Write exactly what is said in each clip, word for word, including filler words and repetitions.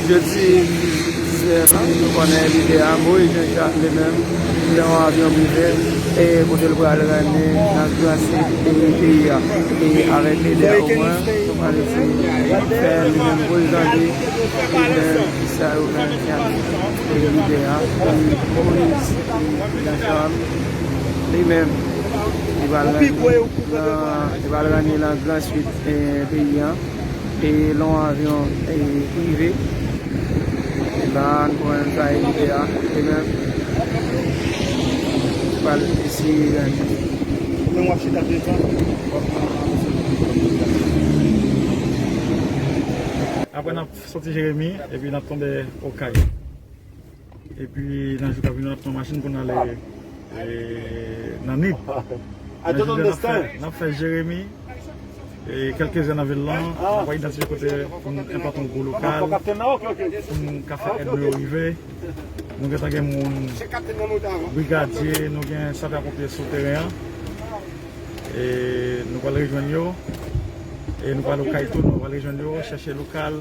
Jodi diznèf, nou konnen lidè a, Moïse Jean Charles, li menm, li nan yon avyon prive, e kote l pral ranni nan gran sid peyi a. E avèk lidè a, omwen, nou pral eseye fè li menm prezante lidè sa yo menm ki ap lidè a, e Moïse Jean Charles, li menm, li pral ranni nan, li pral ranni nan gran sid, e, peyi a. E nan yon avyon, e, prive. E la, nou konnen sa e lidè a, li menm, li pral eseye ranni. Ou menm w ap chita devan. Apre n ap soti Jeremi, epi n ap tonbe Okay. Epi nan jou k ap vini, n ap pran machin pou n ale, e, nan Nip. Men jodi a, n ap fè, n ap fè Jeremi, e, kèlke zòn nan vil lan. N ap idantifye kote pou n enpòte yon gwo lokal, pou n ka fè èd nou yo rive. Nou gentan gen moun, brigadye, nou gen sapè ponpye sou teren an. E nou pral rejwenn yo. E nou pral Okay tou, nou pral rejwenn yo, chèche lokal,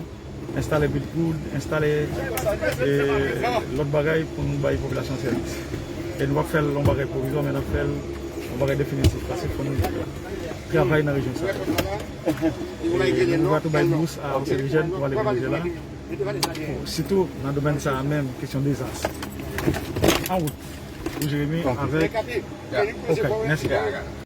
enstale Big Good, enstale, e, lòt bagay pou nou bay popilasyon an sèvis. E nou p ap fè l yon bagay pwovizwa, men n ap fè l yon bagay definitif, paske fò nou travay nan rejyon sa. E nou va tou bay bous a yon seri jèn pou ale Venezyela. Sitou nan domèn sa a menm, kesyon dezas. An wout pou Jeremi avèk Okay. Mèsi.